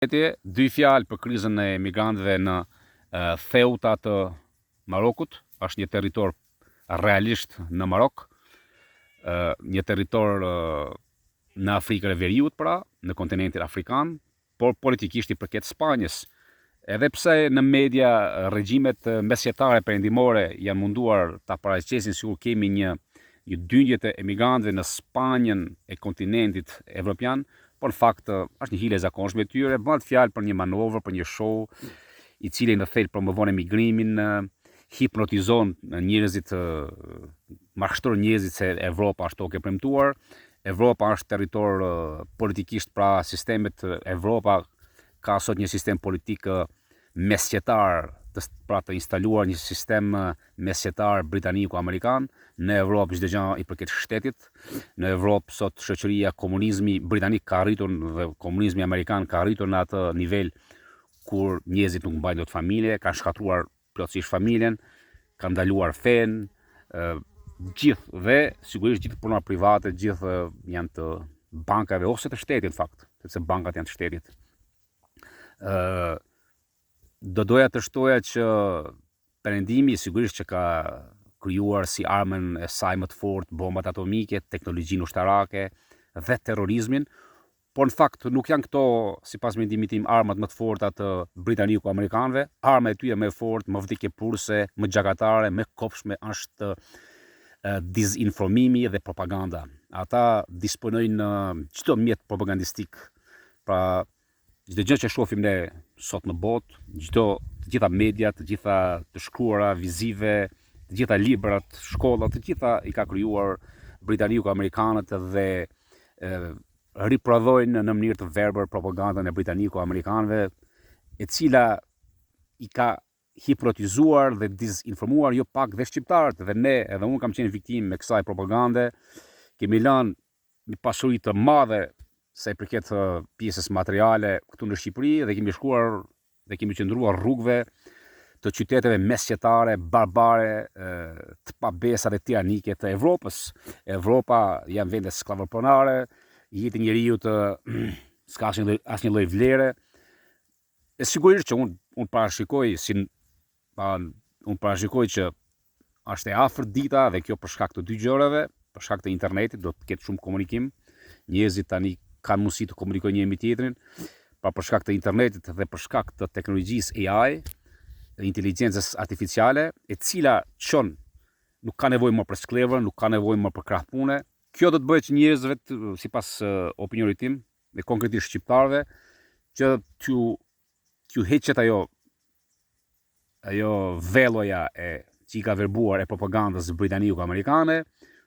Dy fjalë për krizën e emigrantëve në Ceuta të Marokut, është një territor realisht në Marok, një territor në Afrikën e Veriut pra, në kontinentin afrikan, por politikisht i përket Spanjës. Edhe pse në media regjimet mesjetare perëndimore janë munduar ta paraqesin sikur kemi një një dyndje të emigrantëve në Spanjën e kontinentit evropian, por në fakt është një hile e zakonshme e tyre, bëhet fjalë për një manovër, për një show i cili në thelb promovon emigrimin, hipnotizon njerëzit, mashtron njerëzit se Evropa është tokë e premtuar, Evropa është territor politikisht pra sistemet Evropa ka sot një sistem politik mesjetar, të, pra të instaluar një sistem mesjetar britaniko-amerikan, në Evropë çdo gjë i përket shtetit. Në Evropë sot shoqëria komunizmi britanik ka arritur dhe komunizmi amerikan ka arritur në atë nivel kur njerëzit nuk mbajnë dot familje, kanë shkatërruar plotësisht familjen, kanë ndaluar fenë, gjithë dhe sigurisht gjithë pronat private, gjithë janë të bankave ose të shtetit në fakt, sepse bankat janë të shtetit. Ë do doja të shtoja që Perëndimi sigurisht që ka krijuar si armën e saj më të fortë bombat atomike, teknologjinë ushtarake dhe terrorizmin, por në fakt nuk janë këto, sipas mendimit tim, armët më të forta të britaniko-amerikanëve. Arma e tyre më e fortë, më vdekjeprurëse, më gjakatare, më e kobshme është dizinformimi dhe propaganda. Ata disponojnë çdo mjet propagandistik, pra Çdo gjë që shohim ne sot në botë, çdo të gjitha mediat, të gjitha të shkruara, vizive, të gjitha librat, shkollat, të gjitha i ka krijuar britaniko-amerikanët dhe e, riprodhojnë në mënyrë të verbër propagandën e britaniko-amerikanëve, e cila i ka hipnotizuar dhe dizinformuar jo pak dhe shqiptarët dhe ne edhe unë kam qenë viktimë e kësaj propagande, kemi lënë një pasuri të madhe sa i përket pjesës materiale këtu në Shqipëri dhe kemi shkuar dhe kemi qëndruar rrugëve të qyteteve mesjetare, barbare, të pabesa dhe tiranike të Evropës. Evropa janë vende skllavopronare, jeta e njeriut s'ka asnjë lloj asnjë lloj vlere. E sigurisht që unë un parashikoj si pa unë parashikoj që është e afërt dita dhe kjo për shkak të dy gjërave, për shkak të internetit do të ketë shumë komunikim. Njerëzit tani kanë mundësi të komunikojnë një me tjetrin, pra për shkak të internetit dhe për shkak të teknologjisë AI, inteligjencës artificiale, e cila çon nuk ka nevojë më për skllevër, nuk ka nevojë më për krah pune. Kjo do të bëjë që njerëzve, sipas opinionit tim, dhe konkretisht shqiptarëve, që t'ju t'ju heqet ajo ajo velloja e që i ka verbuar e propagandës britaniko-amerikane,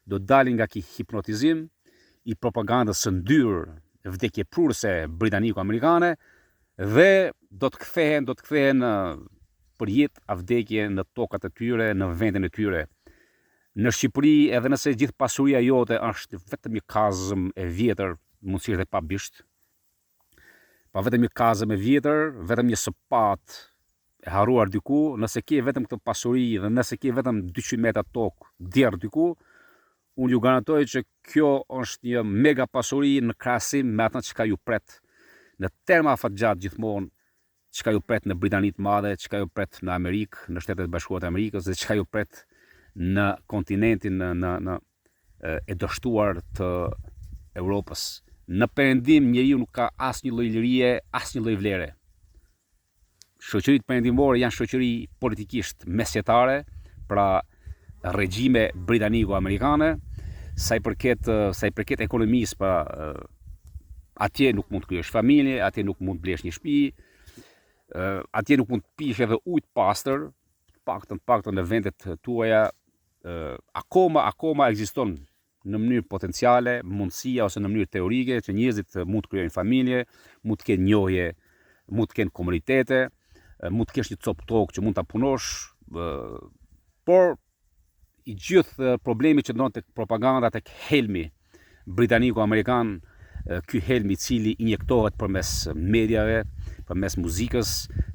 do të dalin nga ky hipnotizim i propagandës së ndyrë vdekjeprurëse britaniko-amerikane dhe do të kthehen, do të kthehen për jetë a vdekje në tokat e tyre, në vendin e tyre. Në Shqipëri, edhe nëse gjithë pasuria jote është vetëm një kazëm e vjetër, mundësisht dhe pa bisht, pa vetëm një kazëm e vjetër, vetëm një sëpatë e harruar diku, nëse ke vetëm këtë pasuri dhe nëse ke vetëm 200 metra tokë djerr diku, unë ju garantoj që kjo është një mega pasuri në krahasim me atë çka ju pret në terma afatgjatë gjithmonë çka ju pret në Britani të Madhe, çka ju pret në Amerikë, në Shtetet e Bashkuara të Amerikës dhe çka ju pret në kontinentin në në në e dështuar të Europës. Në perëndim njeriu nuk ka asnjë lloj lirie, asnjë lloj vlere. Shoqëritë perëndimore janë shoqëri politikisht mesjetare, pra regjime britaniko-amerikane, sa i përket sa i përket ekonomisë, pra atje nuk mund të krijosh familje, atje nuk mund të blesh një shtëpi, atje nuk mund të pish edhe ujë të pastër, të paktën të paktën në vendet tuaja akoma akoma ekziston në mënyrë potenciale mundësia ose në mënyrë teorike që njerëzit mund të krijojnë familje, mund të kenë njohje, mund të kenë komunitete, mund të kesh një copë tokë që mund ta punosh, por i gjithë problemi qëndron tek propaganda, tek helmi britaniko-amerikan, ky helm i cili injektohet përmes mediave, përmes muzikës,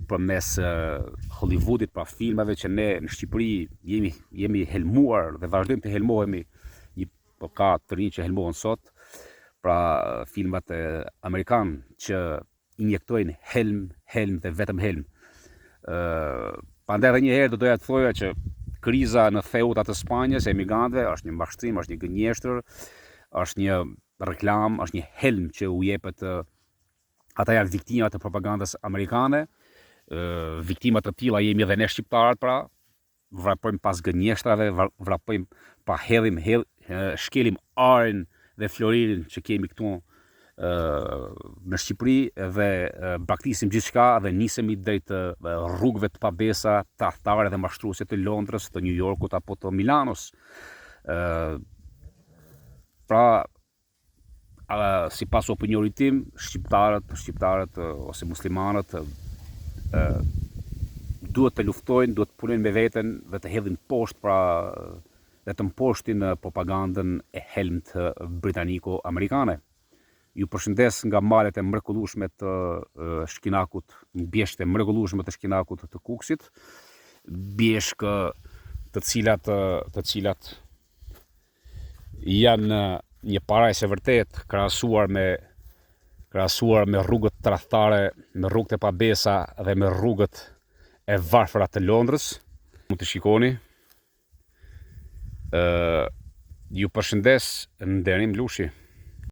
përmes Hollywoodit, pra filmave që ne në Shqipëri jemi jemi helmuar dhe vazhdojmë të helmohemi, një po ka të rinj që helmohen sot, pra filmat amerikan që injektojnë helm, helm dhe vetëm helm. Ë, prandaj edhe një herë do doja të thoja që kriza në Ceuta të Spanjës e emigrantëve është një mashtrim, është një gënjeshtër, është një reklamë, është një helm që u jepet ata janë viktima të propagandës amerikane, viktima të tilla jemi edhe ne shqiptarët pra, vrapojmë pas gënjeshtrave, vrapojmë pa hedhim, hedh, shkelim arin dhe floririn që kemi këtu në Shqipëri dhe braktisim gjithçka dhe nisemi drejt rrugëve të pabesa, tradhtare dhe mashtruese të Londrës, të New Yorkut apo të Milanos. Pra, sipas opinionit tim, shqiptarët, shqiptarët ose muslimanët duhet të luftojnë, duhet të punojnë me veten dhe të hedhin poshtë pra dhe të mposhtin propagandën e helmt britaniko-amerikane. Ju përshëndes nga malet e mrekullueshme të Shkinakut, bjeshkët e mrekullueshme të Shkinakut të Kukësit, bjeshkë të cilat të cilat janë një parajsë e vërtetë krahasuar me krahasuar me rrugët tradhtare, me rrugët e pabesa dhe me rrugët e varfra të Londrës. Mund të shikoni. Ë ju përshëndes Nderim Lushi.